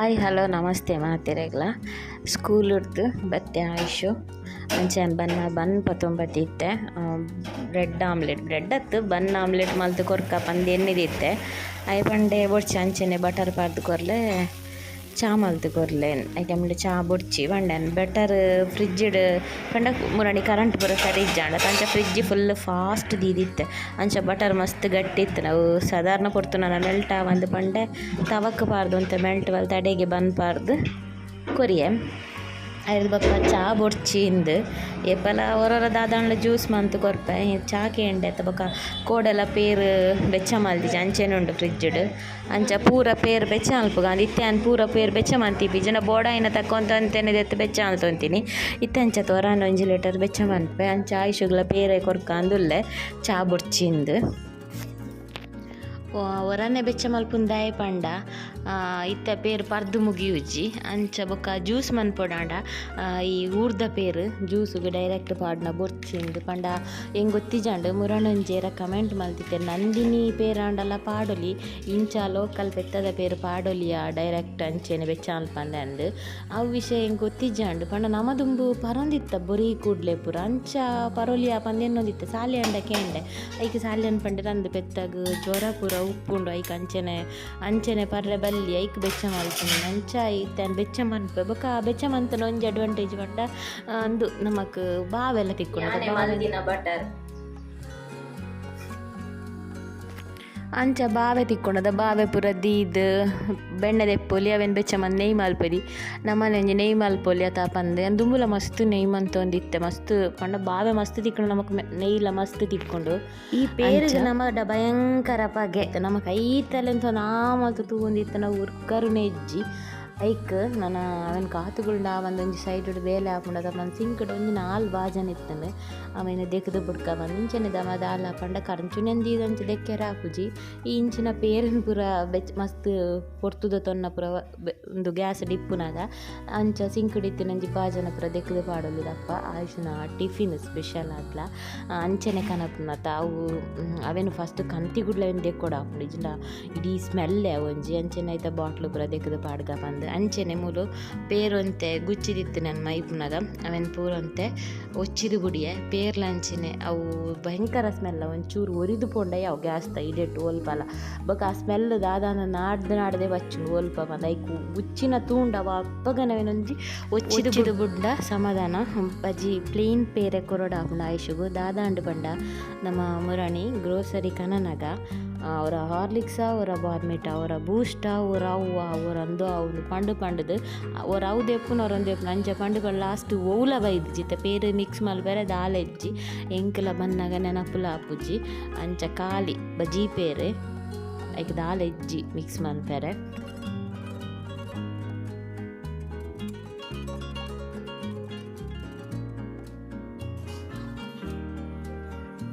Hi hello namaste ಮಾತೆರೆಗ್ಲ ಸ್ಕೂಲುಡ್ದು ಬತ್ತೆ ಆಯುಷು ಅಂಚೆ ಬನ್ನ ಬನ್ ಪತ್ತೊಂಬತ್ತಿತ್ತೆ ಬ್ರೆಡ್ ಆಮ್ಲೆಟ್ ಬ್ರೆಡ್ ಅತ್ತು ಬನ್ ಆಮ್ಲೆಟ್ ಮಲ್ತ್ ಕೊರ್ಕ ಪಂದ್ ಎನ್ನಿದಿತ್ತೆ ಅಯ್ ಪಂಡೆ ಬೊಡ್ಚಿ ಅಂಚೆನೆ ಬಟರ್ ಪಾಡ್ದ್ ಕೊರ್ಲೆ ಚಾ ಮಲ್ತ್ ಕೊರ್ಲೆ ಐತ ಮುಲ್ಲ ಚಾ ಬೊಡ್ಚಿ ಪಂಡೆನ್ ಬೆಟರ್ ಫ್ರಿಜ್ಡ್ ಪಂಡ ಮುರಾನಿ ಕರೆಂಟ್ ಪೂರ ಸರಿ ಇಜ್ಜಾಂಡ ಅಂಚ ಫ್ರಿಜ್ ಫುಲ್ ಫಾಸ್ಟ್ ದೀದಿತ್ತೆ ಅಂಚ ಬಟರ್ ಮಸ್ತ್ ಗಟ್ಟಿ ಇತ್ತು ಅವು ಸಾಧಾರಣ ಪೊರ್ತು ನನ ಮೆಲ್ಟ್ ಆವಂದ್ ಪಂಡೆ ತವಕ್ ಪಾಡ್ದ್ ಒಂತೆ ಮೆಲ್ಟ್ ಮಲ್ತ್ ಅಡೆಗೆ ಬನ್ ಪಾಡ್ದ್ ಕೊರಿಯೆ. ಐರ್ದ್ ಬೊಕ್ಕ ಚಾ ಬೊಡ್ಚಿ ಇಂದ್ ಏಪಲ ಒರೊರ ದಾದಾಂಡ್ಲ ಜ್ಯೂಸ್ ಮಂತ್ ಕೊರ್ಪೆ ಚಾ ಕೇಂಡೆ ಅತ್ತ ಬೊಕ್ಕ ಕೋಡೆಲ ಪೇರ್ ಬೆಚ್ಚ ಮಲ್ದಿಜಿ ಅಂಚೆನೆ ಉಂಡು ಫ್ರಿಜ್ಡ್ ಅಂಚ ಪೂರ ಪೇರ್ ಬೆಚ್ಚ ಮಲ್ಪುಗ ಇತ್ತೆ ಯಾನ್ ಪೂರ ಪೇರ್ ಬೆಚ್ಚ ಮಲ್ತಿಪಿ ಇಜ್ಜಿಂಡ ಬೋಡಾಯಿನ ತಕ್ಕ ಒಂತೆ ಒಂತೆನೆ ದೆತ್ತ್ ಬೆಚ್ಚ ಮಲ್ತೊಂತೀನಿ ಇತ್ತೆ ಅಂಚ ಒರಾನೆ ಒಂಜಿ ಲೀಟರ್ ಬೆಚ್ಚ ಮನ್ಪೆ ಅಂಚ ಆಯುಷುಗ್ಲ ಪೇರೆ ಕೊರ್ಕ ಅಂದುಲ್ಲೆ ಚಾ ಬೊಡ್ಚಿ ಇಂದ್. ಒರನೆ ಬೆಚ್ಚ ಮಲ್ಪುನ ದಾಯೆ ಪಂಡ ಇತ್ತೆ ಪೇರ್ ಪರ್ದ್ ಮುಗಿಯುಜಿ ಅಂಚ ಬೊಕ್ಕ ಜ್ಯೂಸ್ ಮನ್ಪೊಡಾಂಡ ಈ ಊರ್ದ ಪೇರ್ ಜ್ಯೂಸುಗು ಡೈರೆಕ್ಟ್ ಪಾಡ್ನ ಬೊರ್ಚಿಂದ್ ಪಂಡ ಎಂಕ್ ಗೊತ್ತಿಜಾಂಡ್ ಮುರಣೊಂಜಿ ಏರ ಕಮೆಂಟ್ ಮಲ್ತಿತ್ತೆರ್ ನಂದಿನಿ ಪೇರಾಂಡಲ ಪಾಡೊಲಿ ಇಂಚ ಲೋಕಲ್ ಪೆತ್ತದ ಪೇರ್ ಪಾಡೊಲಿಯಾ ಡೈರೆಕ್ಟ್ ಅಂಚೆನೆ ಬೆಚ್ಚ ಮಲ್ಪಂದೆ ಅಂದ್ ಅವು ವಿಷಯ ಎಂಕ್ ಗೊತ್ತಿಜಾಂಡ್ ಪಂಡ ನಮ ದುಂಬು ಪರೊಂದಿತ್ತ ಬೊರಿ ಕೂಡ್ಲೆ ಪೂರ ಅಂಚ ಪರೊಲಿಯಾ ಪಂದ್ ಎನ್ನೊಂದಿತ್ತೆ ಸಾಲ್ಯಾಂಡ ಕೇಂಡೆ ಐಕ್ ಸಾಲ್ಯನ್ ಪಂಡೆರ್ ಅಂದ್ ಪೆತ್ತಗ್ ಜ್ವರ ಪೂರ ಉಪ್ಪುಂಡು ಐಕ್ ಅಂಚೆನೆ ಅಂಚೆನೆ ಪರ್ರೆ ಬಲ್ಲಿ ಐಕ್ ಬೆಚ್ಚ ಮಲ್ಪುನಿ ಅಂಚ ಇತ್ತೆ ಬೆಚ್ಚ ಮನ್ಪೆ ಬೊಕ್ಕ ಬೆಚ್ಚ ಮನ್ತುನ ಒಂಜಿ ಅಡ್ವಾಂಟೇಜ್ ಪಂಡ ಅಂದು ನಮಕ್ ಬಾವೆಲ್ಲ ತಿಕ್ಕುಂಡು ಮಲ್ದಿನ ಬಟರ್ ಅಂಚ ಬಾವೆ ತಿಕ್ಕುಂಡದ ಬಾವೆ ಪೂರ ದೀದ್ ಬೆಣ್ಣೆ ದೆಪ್ಪೊಲಿ ಅವೆನ್ ಬೆಚ್ಚ ಮಂತ್ ನೆಯ್ ಮಲ್ಪೊಲಿ ನಮ್ಮನೆ ಒಂಜಿ ನೆಯ್ ಮಲ್ಪೊಲಿ ಅತ ಪಂದ್ ದುಂಬುಲ ಮಸ್ತ್ ನೆಯ್ ಮಂತೊಂದಿತ್ತೆ ಮಸ್ತ್ ಪಂಡ ಬಾವೆ ಮಸ್ತ್ ತಿಕ್ಕುಂಡು ನಮಕ್ ನೆಯ್ಲ ಮಸ್ತ್ ತಿಕ್ಕುಂಡು ಈ ಪೇರುಗ್ ನಮಡ ಭಯಂಕರ ಪಗೆ ನಮಕ್ ಐತಲೆಂತ ನಾಮಲ್ತ್ ತೂವೊಂದಿತ್ತನ ಉರ್ಕರುನೆ ಇಜ್ಜಿ ಐಕ್ ನನ ಅವೆನ್ ಕಾತುಗುಂಡ ಒಂದೊಂಜಿ ಸೈಡ್ ಬೇಲೆ ಆಪುಂಡು ಅತ ಪಂದ್ ಸಿಂಕ್ಡ್ ಒಂಜಿ ನಾಲ್ ಬಾಜನ ಇತ್ತುಂಡು ಅವೆನ್ ದೆಕ್ದ್ ಬುಡ್ಕ ಪಂದ್ ಇಂಚನೆ ದಮ ದಾಲ ಪಂಡ ಕರಂಚುನೆನ್ ದೀದ್ ಅಂಚ ದೆಕ್ಕೆರೆ ಆಪುಜಿ ಈ ಇಂಚಿನ ಪೇರುನ್ ಪೂರ ಬೆಚ್ಚ ಮಸ್ತ್ ಪೊರ್ತುದ ತೊನ್ನ ಪೂರ ಉಂದು ಗ್ಯಾಸ್ ಡ್ ಇಪ್ಪುನಗ ಅಂಚ ಸಿಂಕ್ಡ್ ಇತ್ತಿನ ಒಂಜಿ ಬಾಜನ ಪೂರ ದೆಕ್ದ್ ಪಾಡೊಲಿ ದಪ್ಪ ಆಯುಷ್ನ ಟಿಫಿನ್ ಸ್ಪೆಷಲ್ ಆತ್ಲ ಅಂಚನೆ ಕನಪುನತ ಅವು ಅವೆನ್ ಫಸ್ಟ್ ಕಂತಿ ಗುಡ್ಲ ಅವೆನ್ ದೆಕ್ಕೊಡು ಆಪುಂಡು ಇಜ್ಜಿಂಡ ಇಡೀ ಸ್ಮೆಲ್ ಒಂಜಿ ಅಂಚನೆ ಐತ ಬಾಟ್ಲ್ ಪೂರ ದೆಕ್ದ್ ಪಾಡ್ಗ ಪಂದ್ ಅಂಚನೆ ಮೂಲು ಪೇರೊಂತೆ ಗುಚ್ಚಿದಿತ್ತು ನನ್ ಮೈಪುನಗ ಅವೆನ್ ಪೂರೊಂತೆ ಒಚ್ಚಿದ್ ಬುಡಿಯೆ ಪೇರ್ಲ ಅಂಚನೆ ಅವು ಭಯಂಕರ ಸ್ಮೆಲ್ ಒಂಚೂರು ಒರಿದು ಪೋಂಡ ಅವು ಗ್ಯಾಸ್ದ ಇಡೆಟ್ ಒಲ್ಪಲ ಬೊಕ ಆ ಸ್ಮೆಲ್ ದಾದಾನ ನಾಡ್ದ್ ನಾಡ್ದೆ ಬಚ್ಚುಂಡು ಒಲ್ಪ ಪಂದ್ ಐಕ್ ಗುಚ್ಚಿನ ತೂಂಡ ಅವು ಅಪ್ಪಗನ ಅವೆನೊಂಜಿ ಒಚ್ಚಿದ್ ಬುಡ್ಡ ಸಮಾಧಾನ ಬಜಿ ಪ್ಲೇನ್ ಪೇರೆ ಕೊರೊಡು ಆಪುಂಡು ಆಯುಷುಗು ದಾದಾಂಡ್ ಪಂಡ ನಮ್ಮ ಮುರಣಿ ಗ್ರೋಸರಿ ಕನನಗ ಅವರ ಹಾರ್ಲಿಕ್ಸಾ ಅವರ ಬಾರ್ಮಿಟಾ ಅವರ ಬೂಸ್ಟಾ ಅವರ ಅವ್ವ ಅವರ ಅಂದು ಅವು ಪಂಡು ಪಂಡುದು ಅವರ ಅವು ದೆಪ್ಪುನ ಅವರ ಒಂದು ದೆಪ್ಪುನ ಅಂಚ ಪಂಡು ಪಂಡು ಲಾಸ್ಟ್ ಒವ್ಲ ಬೈದಿಜಿ ಇತ್ತೆ ಪೇರು ಮಿಕ್ಸ್ ಮಲ್ಪೆರೆ ದಾಲ ಇಜ್ಜಿ ಎಂಕಲ ಬನ್ನಗ ನೆನಪುಲ ಆಪುಜಿ ಅಂಚ ಖಾಲಿ ಬಜಿ ಪೇರು ಐಕ್ ದಾಲ ಇಜ್ಜಿ ಮಿಕ್ಸ್ ಮಲ್ಪೆರೆ.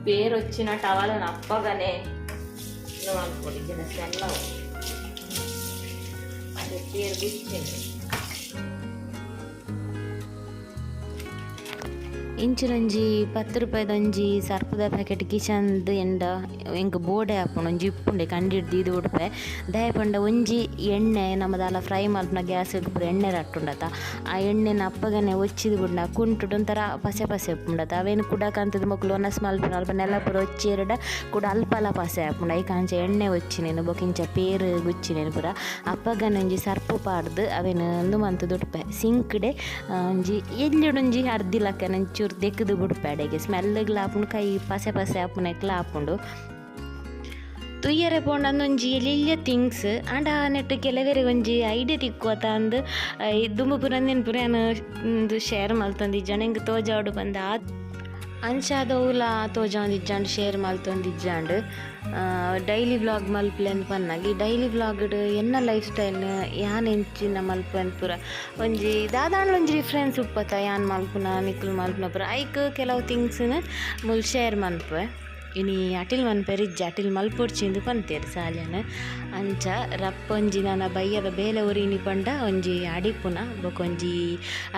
ಪೇರು వచ్చిన ಟವಲನ್ ಅಪ್ಪಗನೆ ಮಲ್ಪೊಡು ಇಜ್ಜಿಂಡ ಸ್ಮೆಲ್ ಅವು ಅದೇ ಪೇರು ಗುಚ್ಚಿಂಡು. ಇಂಚಿನೊಂಜಿ 10 ರೂಪಾಯಿದೊಂಜಿ ಸರ್ಪುದ ಪ್ಯಾಕೆಟ್ ಕಿಚನ್ದು ಎಂಡ ಎಂಕ್ ಬೋಡೆ ಆಪುಂಡು ಒಂಜಿ ಇಪ್ಪುಂಡೆ ಕಂಡಿಡ್ ದೀದ್ ಬುಡ್ಪೆ ದಾಯೆ ಪಂಡ ಒಂಜಿ ಎಣ್ಣೆ ನಮ ದಾಲ ಫ್ರೈ ಮಲ್ಪುನ ಗ್ಯಾಸ್ ಪೂರ ಎಣ್ಣೆ ರಟ್ಟುಂಡತ ಆ ಎಣ್ಣೆನ್ ಅಪ್ಪಗನೆ ಒಚ್ಚಿದ್ ಬುಡ್ಂಡ ಕುಂಟುಡು ಒಂಥರ ಪಸೆ ಪಸೆ ಉಪ್ಪುಂಡತ ಅವೇನ್ ಕುಡ ಕಂತುದು ಮೊಕುಲು ಒನಸ್ ಮಲ್ಪುನ ಅಲ್ಪ ನೆಲ ಪೂರ ಒಚ್ಚಿಯೆರ್ಡ ಕುಡ ಅಲ್ಪಲ ಪಸೆ ಆಪುಂಡು ಐಕ್ ಅಂಚ ಎಣ್ಣೆ ಒಚ್ಚಿನೆನ್ ಬೊಕ ಇಂಚ ಪೇರ್ ಗುಚ್ಚಿನೆನ್ ಪೂರ ಅಪ್ಪಗನೆ ಒಂಜಿ ಸರ್ಪು ಪಾಡ್ದ್ ಅವೆನ್ ಉಂದು ಮಂತ್ ದುಡ್ಪೆ ಸಿಂಕ್ಡೆ ಒಂಜಿ ಎಲ್ಯೊಡೊಂಜಿ ಅರ್ದಿ ಲಕ್ಕನ ಒಂಚೂರು ದೆಕ್ದ್ ಬುಡ್ಪೆ ಅಡೆಗೆ ಸ್ಮೆಲ್ಗ್ಲ ಆಪುಂಡು ಕೈ ಪಸೆ ಪಸೆ ಆಪುನೆಕ್ಲ ಆಪುಂಡು. ತೂಯರೆ ಪೋಂಡ ಅಂದೊಂಜಿ ಎಲ್ಯ ಥಿಂಗ್ಸ್ ಆಂಡ ನೆಟ್ ಕೆಲವೆರೆಗ್ ಒಂಜಿ ಐಡಿಯಾ ತಿಕ್ಕುವತ ಅಂದ್ ದುಂಬು ಪೂರ ಅಂದೆನ್ ಪೂರ ಯಾನ್ ಉಂದು ಶೇರ್ ಮಲ್ತೊಂದಿಜ್ಜಾಂಡ್ ಎಂಕ್ ತೋಜಾವೊಡು ಪಂದ್ ಅಂಚಾದ್ ಒವುಲ ತೋಜಾವೊಂದಿಜ್ಜಾಂಡ್ ಶೇರ್ ಮಲ್ತೊಂದಿಜ್ಜಾಂಡ್ ಡೈಲಿ ವ್ಲಾಗ್ ಮಲ್ಪುಲೆ ಅಂದ್ ಪನ್ನಗ ಈ ಡೈಲಿ ವ್ಲಾಗ್ಡ್ ಎನ್ನ ಲೈಫ್ ಸ್ಟೈಲ್ ಯಾನ್ ಎಂಚಿನ ಮಲ್ಪುವೆನ್ ಪೂರ ಒಂಜಿ ದಾದಾಂಡ್ಲ ಒಂಜಿ ಡಿಫ್ರೆನ್ಸ್ ಉಪ್ಪತ ಯಾನ್ ಮಲ್ಪುನ ನಿಕುಲು ಮಲ್ಪುನ ಪೂರ ಐಕ್ ಕೆಲವು ಥಿಂಗ್ಸ್ ನ್ ಮೂಲು ಶೇರ್ ಮನ್ಪುವೆ. ಇನಿ ಅಟಿಲ್ ಮನ್ಪೆರ್ ಇಜ್ಜಿ ಅಟಿಲ್ ಮಲ್ಪೊಡ್ಚಿಂದು ಪಂತೇರ್ ಸಾಲ್ಯನ್. ಅಂಚ ರಪ್ಪ ಒಂಜಿ ನನ ಬಯ್ಯದ ಬೇಲೆ ಒರಿನಿ ಪಂಡ ಒಂಜಿ ಅಡಿಪುನ ಬೊಕೊಂಜಿ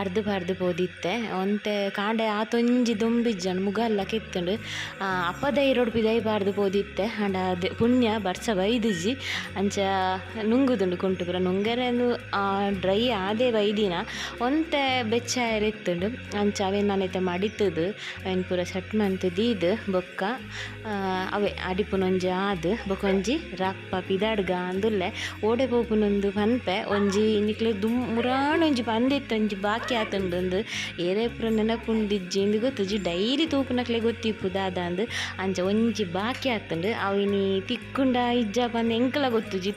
ಅರ್ದು ಪಾರ್ದು ಪೋದಿತ್ತೆ. ಒಂತೆ ಕಾಂಡೆ ಆತೊಂಜಿ ದೊಂಬಿಜ್ಜಂಡ್ ಮುಗಲ್ಲ ಕೆತ್ತುಂಡು. ಅಪ್ಪದ ಇರೋಡ್ ಪಿದೈ ಪಾರ್ದು ಪೋದಿತ್ತೆ. ಆಂಡ ಅದ್ ಪುಣ್ಯ ಬರ್ಸ ಬೈದಿಜ್ಜಿ. ಅಂಚ ನುಂಗುದುಂಡು ಕುಂಟು ಪೂರ ನುಂಗೆರೆಂದು ಡ್ರೈ ಆದೇ ಬೈದಿನ ಒಂತೆ ಬೆಚ್ಚ ಆಯೆರೆ ಇತ್ತುಂಡು. ಅಂಚ ಅವೆನ್ ನಾನೈತೆ ಮಡಿತುದು ಅವೆನ್ ಪೂರ ಸೆಟ್ ಮಂತ್ ದೀದ್ ಬೊಕ್ಕ ಅವೆ ಅಡಿಪುನೊಂಜಿ ಆದ್ ಬೊಕೊಂಜಿ ರಪ್ಪ ಪಿದಾಡ್ಗ ಅಂದುಲ್ಲೆ. ಓಡೆ ಪೋಪುನೊಂದು ಪನ್ಪೆ ಒಂಜಿ ನಿಕ್ಲೆ ಮುರಾಣ ಒಂಜಿ ಪಂದಿತ್ತು ಒಂಜಿ ಬಾಕಿ ಆತುಂಡು ಏರೇ ಪೂರ ನೆನಪುಂಡಿಜ್ಜಿ ಇಂದು ಗೊತ್ತುಜಿ ಡೈಲಿ ತೂಪುನಕ್ಲೆ ಗೊತ್ತಿಪ್ಪು ದಾದ ಅಂದ್. ಅಂಚ ಒಂಜಿ ಬಾಕಿ ಆತುಂಡು ಅವು ಇನಿ ತಿಕ್ಕುಂಡ ಇಜ್ಜ ಪಂದ್ ಎಂಕಲ ಗೊತ್ತುಜಿ.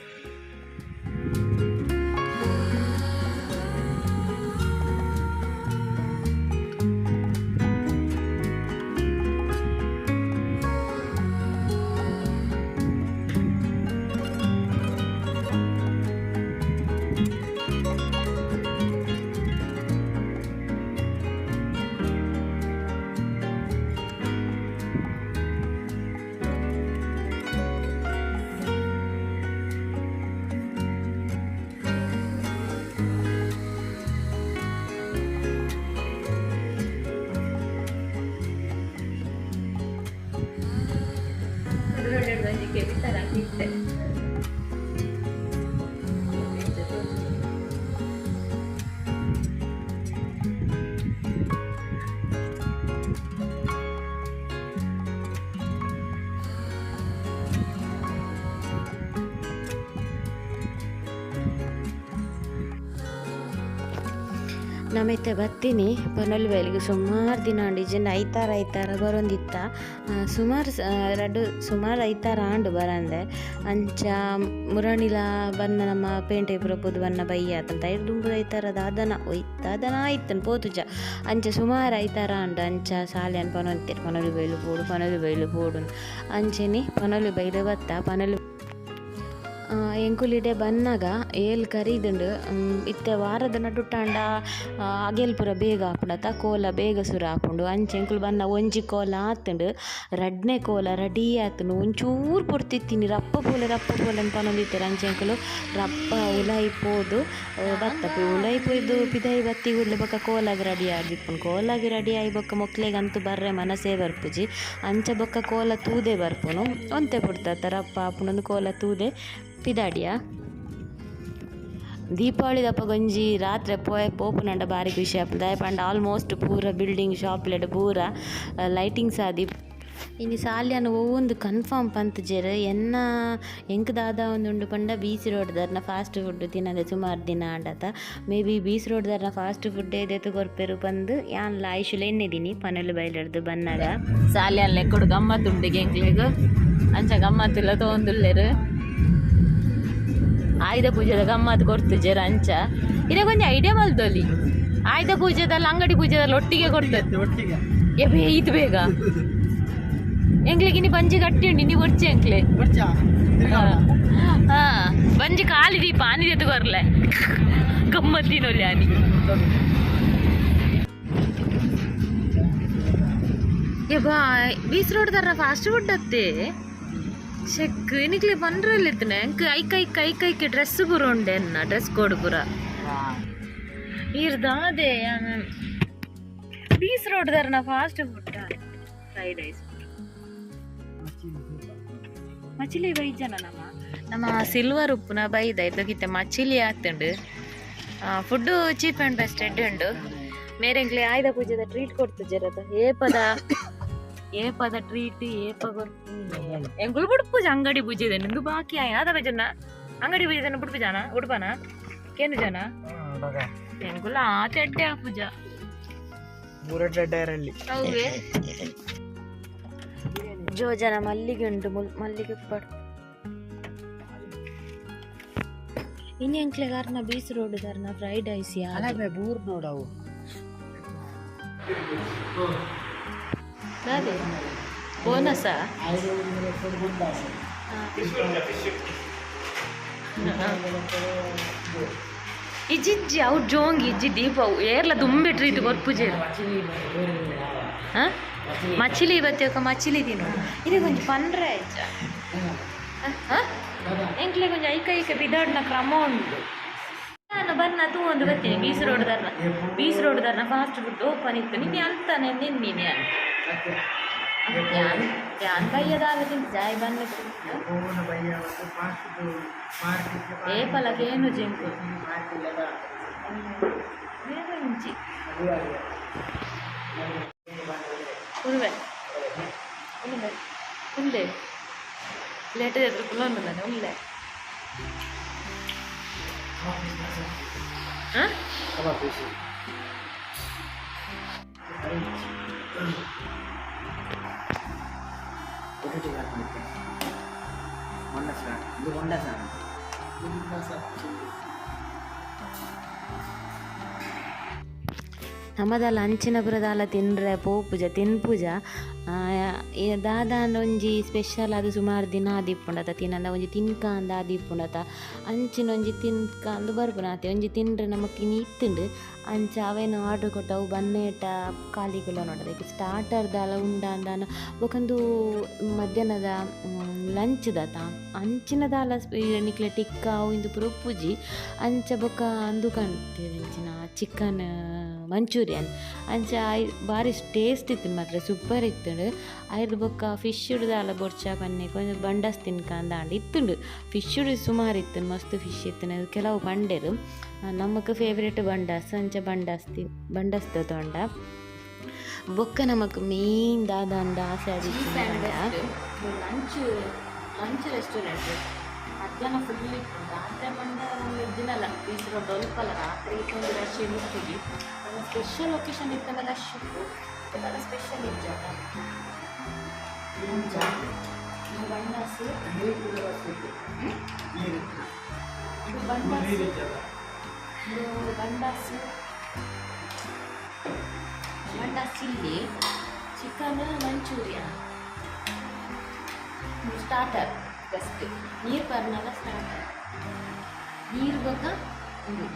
ನಮಿತ್ತೆ ಬತ್ತೀನಿ ಪನೊಲಿ ಬೈಲಿಗೆ ಸುಮಾರು ದಿನ ಆಂಡ್ ಇಜ್ಜಿಂಡ ಐತಾರ ಐತಾರ ಬರೊಂದಿತ್ತ. ಸುಮಾರು ರಡ್ಡ್ ಸುಮಾರು ಐತಾರ ಆಂಡ್ ಬರಂದೆ. ಅಂಚ ಮುರಣಿಲ ಬನ್ನ ನಮ್ಮ ಪೇಂಟೆ ಪೂರ ಪೋದು ಬನ್ನ ಬಯ್ಯ ಆತಂತ ಐರ್ ದುಂಬುದ ಐತಾರ ದಾದನ ಒಯ್ ದಾದನ ಆಯ್ತನ್ ಪೋತುಜ. ಅಂಚ ಸುಮಾರು ಐತಾರ ಆಂಡ್. ಅಂಚ ಸಾಲ್ಯನ್ ಪನೊಂತೇರ್ ಪನೊಲಿ ಬೈಲು ಪೋಡು ಪನೊಲಿ ಬೈಲು ಪೋಡು ಅಂಚೆನೆ ಪನೊಲಿ ಬೈಲು ಬತ್ತ ಪನೊಲಿ ಎಂಕುಲಿಡೆ ಬನ್ನಗ ಏಲ್ ಕರೀದುಂಡು. ಇತ್ತೆ ವಾರದ ನಡುಟಾಂಡ ಅಗೆಲ್ ಪೂರ ಬೇಗ ಆಪುಂಡತ ಕೋಲ ಬೇಗ ಸುರು ಆಪುಂಡು. ಅಂಚ ಎಂಕುಲು ಬನ್ನ ಒಂಜಿ ಕೋಲ ಆತುಂಡು ರಡ್ಡನೇ ಕೋಲ ರೆಡಿ ಆತುಂಡು. ಒಂಚೂರು ಪೊರ್ತಿತ್ತಿನಿ ರಪ್ಪ ಪೋಲೆ ರಪ್ಪ ಪೋಲೆ ಅಂತ ಪನೊಂದಿತ್ತೆರ್. ಅಂಚ ಎಂಕುಲು ರಪ್ಪ ಉಲಾಯಿ ಪೋದು ಬತ್ತ ಉಲಾಯಿ ಪೋಯ್ದು ಪಿದಾಯಿ ಬತ್ತಿ ಕೂಡ್ಲೆ ಬೊಕ್ಕ ಕೋಲಾಗ್ ರೆಡಿ ಆದಿಪ್ಪುಂಡು. ಕೋಲಾಗ್ ರೆಡಿ ಆಯಿ ಬೊಕ್ಕ ಮೊಕ್ಲೆಗ್ ಅಂತೂ ಬರ್ರೆ ಮನಸ್ಸೇ ಬರ್ಪುಜಿ. ಅಂಚ ಬೊಕ್ಕ ಕೋಲ ತೂದೆ ಬರ್ಪುನು ಒಂತೆ ಪೊರ್ತತ ರಪ್ಪ ಆಪುಂಡು ಕೋಲ ತೂದೆ ಪಿದಾಡಿಯ. ದೀಪಾವಳಿದಪಗ ಒಂಜಿ ರಾತ್ರೆ ಪೋಯೆ ಪೋಪುನಂಡ ಬಾರಿ ಖುಷಿ ಆಪುಂಡು. ದಾಯೆ ಪಂಡ ಆಲ್ಮೋಸ್ಟ್ ಪೂರ ಬಿಲ್ಡಿಂಗ್ ಶಾಪ್ಲೆಡ್ ಪೂರ ಲೈಟಿಂಗ್ಸ್ ಆದಿ. ಇನಿ ಸಾಲ್ಯನ ಒವ್ವೊಂದು ಕನ್ಫರ್ಮ್ ಪಂತುಜೆರ್. ಎನ್ನ ಎಂಕ್ ದಾದ ಒಂದುಂಡು ಪಂಡ ಬೀಚ್ ರೋಡ್ ದರ್ನ ಫಾಸ್ಟ್ ಫುಡ್ ತಿನ್ನಂದೆ ಸುಮಾರು ದಿನ ಆಂಡತ. ಮೇ ಬಿ ಬೀಚ್ ರೋಡ್ ದರ್ನ ಫಾಸ್ಟ್ ಫುಡ್ ಏದೇತು ಕೊರ್ಪೆರು ಪಂದ್ ಯಾನ್ಲ ಆಯುಷುಲ ಎನ್ನೆದಿನಿ ಪನೊಲಿ ಬೈಲರ್ದು ಬನ್ನಗ. ಸಾಲ್ಯನ್ ಲೆಕ್ಕಡು ಗಮ್ಮತ್ತುಂಡು ಎಂಕ್ಲೆಗ್ ಅಂಚ ಗಮ್ಮತ್ತುಲ ತೋಂದುಲ್ಲೆರ್. ಆಯುಧ ಪೂಜೆದ ಗಮ್ಮತ್ ಕೊರ್ತುಜೆರ್. ಅಂಚ ಇರೆ ಒಂಜಿ ಐಡಿಯಾ ಮಲ್ದೊಲಿ. ಆಯುಧ ಪೂಜೆದಲ್ಲ ಅಂಗಡಿ ಪೂಜೆದಲ್ಲ ಒಟ್ಟಿಗೆ ಕೊಡ್ತದೆ. ಏ ಬೇ ಇದು ಬೇಗ ಎಂಕ್ಲೆಗ್ ಇನಿ ಬಂಜಿ ಗಟ್ಟಿ ಉಂಡು ಇನಿ ಬೊರ್ಚಿ ಎಂಕ್ಲೆ. ಹಾ ಬಂಜಿ ಖಾಲಿ ದೀಪ ಆನಿ ದೆತ್ತು ಕೊರ್ಲೆ ಗಮ್ಮತ್ತಿನೊಲಿ ಆನಿ. ಏ ಬಾ ಬೀಚ್ ರೋಡ್ ದರ ಫಾಸ್ಟ್ ಫುಡ್ ಅತ್ತೆ ಚೆಕ್ ಎನಿಕ್ಲೆ ಪಂಡ್ರಲ್ಲಿ ಇತ್ತನೆ ಎಂಕ್ ಐಕ್ ಐಕ್ ಐಕ್ ಐಕ್ ಡ್ರೆಸ್ ಪೂರ ಉಂಡೆ ಎನ್ನ ಡ್ರೆಸ್ ಕೋಡ್ ಪೂರ ಈರ್ದಾದೆ ಬೀಚ್ ರೋಡ್ ದರ್ನ ಫಾಸ್ಟ್ ಫುಡ್ ಫ್ರೈಡ್ ರೈಸ್ ಮಚಿಲಿ ಬೈಜನ ನಮ್ಮ ನಮ್ಮ ಸಿಲ್ವರ್ ಉಪ್ಪುನ ಬೈದ ಇದ್ದಕ್ಕಿತ್ತ ಮಚಿಲಿ ಆತುಂಡು. ಫುಡ್ಡು ಚೀಪ್ ಆ್ಯಂಡ್ ಬೆಸ್ಟ್ ಎಡ್ಡೆ ಉಂಡು. ಮೇರೆಂಕ್ಲೆ ಆಯುಧ ಪೂಜೆದ ಟ್ರೀಟ್ ಕೊಡ್ತುಜೆರತ ಏಪದ ಏಪದ ಟ್ರೀಟ್ ಏಪ ಕೊರ್ಪು ಎಂಕುಲು ಬುಡ್ಪುಜ ಅಂಗಡಿ ಪೂಜೆದ ನಿಂದು ಬಾಕಿ ಆಯ ಅದ ಬಜನ ಅಂಗಡಿ ಪೂಜೆದನ್ನ ಬುಡ್ಪುಜಾನ ಉಡುಪನ ಕೇನು ಜನ ಎಂಕುಲ ಆತ ಎಡ್ಡೆ ಆ ಪೂಜ ಅವೇ ಜೋಜನ ಮಲ್ಲಿಗೆ ಉಂಟು ಮಲ್ಲಿಗೆ ಪಡ್ ಇನಿ ಎಂಕ್ಲೆ ಗಾರ್ನ ಬೀಚ್ ರೋಡ್ ದಾರ್ನ ಫ್ರೈಡ್ ರೈಸ್ ಯಾ ಬೂರ್ ನೋಡವು. ದಾದೆ ಬೋನಸಾ ಇಜ್ಜಿಜ್ಜಿ ಅವು ಜೋಂಗಿ ಇಜ್ಜಿ ದೀಪ ಏರ್ಲ ದುಂಬೆ ಟ್ರೀಟ್ ಕೊರ್ಪುಜೆರ್. ಮಚ್ಚಿಲಿ ಬತ್ತಿಯೊಕ ಮಚ್ಚಿಲಿ ತಿನ್ನೋಡು. ಇದು ಕೊಂಚ ಪನ್ರೆ ಆಯ್ಚ ಎಂಕ್ಲೆ ಕೊಂಚ ಐಕ ಐಕ ಬಿದಾಡ್ನ ಕ್ರಮ ಉಂಡು. ನಾನು ಬನ್ನ ತೂ ಒಂದು ಬರ್ತೀನಿ. ಬೀಸ್ ರೋಡ್ ದರ್ನ, ಬೀಸ್ ರೋಡ್ ದರ್ನ ಫಾಸ್ಟ್ ಫುಡ್ ಓಪನ್ ಇತ್ತು ನಿನ್ನೆ ಅಂತಾನೆ. ನಿನ್ನೆ ಯಾನ್ ಯಾನ್ ಬಯ್ಯದಾಗ ತಿಂತ ಜಾಯ್ ಬನ್ನ. ಏಪಲಕ್ಕೆ ಏನು ಜಿಂಕು ಬೇರೆ ಇಂಚಿ ಉರುವೆ ಉಲ್ಲೆ ಉಲ್ಲೆ ಲೇಟ್ ಎದುರು ಕುಲೊಂದುಲ್ಲಾನೆ ಉಲ್ಲೆ. ಹಾಂ. ನಮದಲ್ಲ ಅಂಚಿನ ಪುರದಾಲ ತಿನ್ರೆ ಪೋಪುಜ ತಿನ್ಪುಜ. ದಾದಾಂಡ ಒಂಜಿ ಸ್ಪೆಷಲ್ ಅದು ಸುಮಾರು ದಿನ ಆದಿಪ್ಪುಂಡತ ತಿನ್ನಂದ ಒಂಜಿ ತಿನ್ಕಾಂದ ಆದಿಪ್ಪುಂಡತ ಅಂಚಿನ ಒಂಜಿ ತಿನ್ಕಾಂದು ಬರ್ಪುನ ಆತೆ. ಒಂಜಿ ತಿನ್ರೆ ನಮಕ್ ಇನಿ ಇತ್ತುಂಡು. ಅಂಚ ಅವೇನು ಆರ್ಡ್ರ್ ಕೊಟ್ಟು ಅವು ಬನ್ನೇಟ ಖಾಲಿ ನೋಡೋದಕ್ಕೆ ಸ್ಟಾರ್ಟರ್ ದಾಲ ಉಂಡಾಂದಾನ ಬೊಕಂದು ಮಧ್ಯಾಹ್ನದ ಲಂಚ್ ದಾತ ಅಂಚಿನ ದಾಲ ನಿಕ್ಲೆ ಟಿಕ್ಕ ಅವು ಇಂದು ಪೂರ ಉಪ್ಪುಜಿ. ಅಂಚ ಬೊಕ ಅಂದು ಕಾಣ್ತೇವೆ ಅಂಚಿನ ಚಿಕನ್ ಮಂಚೂರಿಯನ್. ಅಂಚ ಬಾರಿ ಟೇಸ್ಟ್ ಇತ್ತು ಮಾತ್ರ, ಸೂಪರ್ ಇತ್ತುಂಡು. ಐರ್ದ್ ಬೊಕ್ಕ ಫಿಶ್ ದಾಲ ಬೊಡ್ಚ ಪನ್ನೆ ಕೊಂಚ ಬಂಡಸ್ ತಿನ್ಕಂದ ಆಂಡ ಇತ್ತುಂಡು. ಫಿಶ್ ಸುಮಾರು ಇತ್ತು, ಮಸ್ತ್ ಫಿಶ್ ಇತ್ತು. ಕೆಲವು ಪಂಡೆರು ನಮಕ್ ಫೇವ್ರೇಟ್ ಬಂಡಾಸ್. ಅಂಚ ಬಂಡಾಸ್ ತಿ ಬಂಡಸ್ ತೊಂಡ. ಬೊಕ್ಕ ನಮಕ್ ಮೇನ್ ದಾದಾಂಡ ಆಸೆ ಆದಿತ್ತು ಲಂಚ್ ಲಂಚ್ ರೆಸ್ಟೋರೆಂಟ್. ಮಧ್ಯಾಹ್ನ ಫುಲ್ ಇತ್ತು, ರಾತ್ರಿ ಮಂಡ ದಿನಲ್ಲ ಬೀಚ್ ರೋಡ್ ಅಲ್ಪಲ್ಲ ರಾತ್ರಿ ಇತ್ತೊಂದು ರಶ್ ಇಪ್ಪುಜಿ. ನಮ್ಮ ಸ್ಪೆಷಲ್ ಲೊಕೇಶನ್ ಇತ್ತಲ್ಲ, ರಶ್ ಇತ್ತು ಇದೆಲ್ಲ ಸ್ಪೆಷಲ್ ಇಜ್ಜಾತ. ಇಂಚ ಇದು ಬಂಡಾಸು, ಇದು ಬಂಡಾಸು, ಇದು ಬಂಡಾಸು, ಬಂಡಾಸ್ chilli, chicken manchurian starter. Best ನೀರು ಪರ್ನಲ ಸ್ಟಾರ್ಟರ್ ನೀರು ಬೊಕ ಉಂಡು.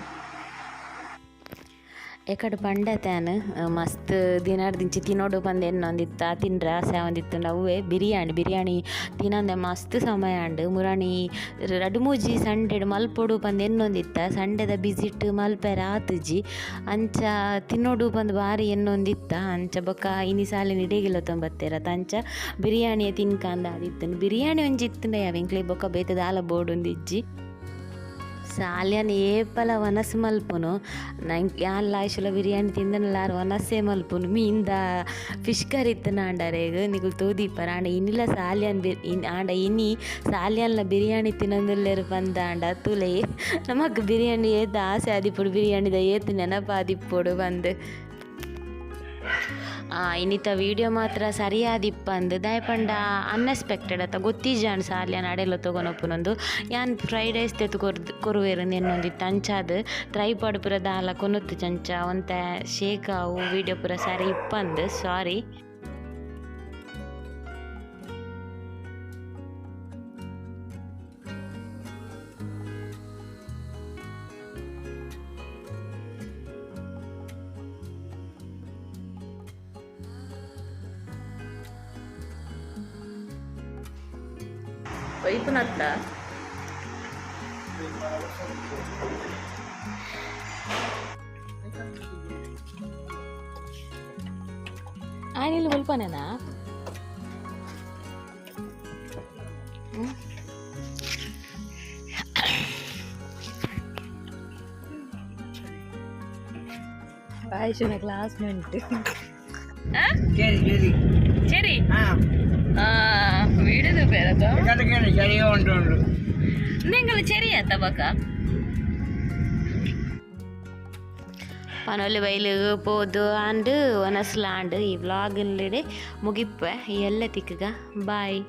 ಎಕಡೆ ಪಂಡ ತಾನು ಮಸ್ತ್ ದಿನಾರ್ದಿಂಚಿ ತಿನ್ನೋಡು ಪಂದ್ ಎನ್ನೊಂದಿತ್ತ ತಿನ್ರೆ ಆಸೆ ಆವೊಂದಿತ್ತುಂಡು. ಅವ್ವೇ ಬಿರಿಯಾನಿ. ಬಿರಿಯಾನಿ ತಿನಂದೆ ಮಸ್ತ್ ಸಮಯ ಆಂಡ್. ಮುರಾಣಿ ರಡ್ಡ್ ಮೂಜಿ ಸಂಡೆಡ್ ಮಲ್ಪೊಡು ಪಂದ್ ಎನ್ನೊಂದಿತ್ತ, ಸಂಡೆದ ಬಿಸಿಟ್ ಮಲ್ಪೆರೆ ಆತುಜಿ. ಅಂಚ ತಿನ್ನೋಡು ಪಂದ್ ಬಾರಿ ಎನ್ನೊಂದಿತ್ತ. ಅಂಚ ಬೊಕ ಇನಿ ಸಾಲೆನ್ ಇಡೆಗಿಲ ತೊಂಬತ್ತೆರತ ಅಂಚ ಬಿರಿಯಾನಿಯೇ ತಿನ್ಕಂದ ಆದಿತ್ತುಂಡು. ಬಿರಿಯಾನಿ ಒಂಜಿ ಇತ್ತುಂಡ ಯಾವ್ ಎಂಕ್ಲೆ ಬೊಕ ಬೇತೆ ದಾಲ ಬೋಡುಂದಿಜ್ಜಿ. ಸಾಲ್ಯನ್ ಏಪಲ ವನಸ್ ಮಲ್ಪುನು ನಂಗೆ ಯಾನ್ಲ ಆಯ್ಶುಲ ಬಿರಿಯಾನಿ ತಿಂದನಲ ಆರ್ ವನಸ್ಸೇ ಮಲ್ಪುನು. ಮೀನ್ದ ಫಿಶ್ ಕರಿ ಇತ್ತನಾಂಡರೆಗ್ ನಿಕುಲು ತೂದಿಪ್ಪರ್. ಆಂಡ ಇನಿಲ ಸಾಲ್ಯನ್ ಬಿ ಆಂಡ ಇನಿ ಸಾಲ್ಯನ್ಲ ಬಿರಿಯಾನಿ ತಿನ್ನೊಂದುಲ್ಲೆರ್ ಪಂದಾಂಡ ತೂಲೆ ನಮಕ್ ಬಿರಿಯಾನಿ ಏತ್ ಆಸೆ ಆದಿಪ್ಪೊಡು, ಬಿರಿಯಾನಿದ ಏತ್ ನೆನಪಾದಿಪ್ಪೊಡು ಪಂದ್. ಇನ್ನಿತ ವೀಡಿಯೋ ಮಾತ್ರ ಸರಿಯಾದಿಪ್ಪಂದು ದಾಯೆ ಪಂಡ ಅನ್ಎಕ್ಸ್ಪೆಕ್ಟೆಡ್ ಅತ್ತ ಗೊತ್ತಿಜ್ಜಾಂಡ್ ಸಾಲ್ಯಾನ್ ಅಡೆಲ ತೊಗೊನೊಪ್ಪುನೊಂದು. ಯಾನ್ ಫ್ರೈಡ್ ರೈಸ್ ತೆತ್ತು ಕೊರ್ದು ಕೊರುವೆರ್ ಎನ್ನೊಂದಿತ್ತು. ಅಂಚಾದ್ ಟ್ರೈಪಾಡ್ ಪೂರ ದಾಲ ಕೊನೊತ್ತು ಚಂಚ ಒಂತೆ ಶೇಕ್ ಆವು ವೀಡಿಯೋ ಪೂರ ಸರಿ ಇಪ್ಪಂದು, ಸಾರಿ. ಒಯ್ಪುನತ್ತ ಆಯ್ನಿಲ್ಲ ಮುಲ್ಪನೇನಾ? ಆಯುಷನ ಕ್ಲಾಸ್ಮೇಟ್. ಸರಿ ಸರಿ. ಹಾಂ. ವೀಡಿಯೋದ ಬೇರತ ಕಡೆಗೆ ಸರಿ ಉಂಟು ಉಂಟು. ನಿಂಗಲ ಚೆರಿ ಆತ ಬಕ ಪನೊಲಿ ಬೈಲು ಪೋದು ಆಂಡ್ ಒನಸ್ಲ ಆಂಡ್. ಈ ವ್ಲಾಗ್ ಮುಗಿಪ್ಪೆ. ಈ ಎಲ್ಲ ತಿಕ್ಕಗ ಬಾಯ್.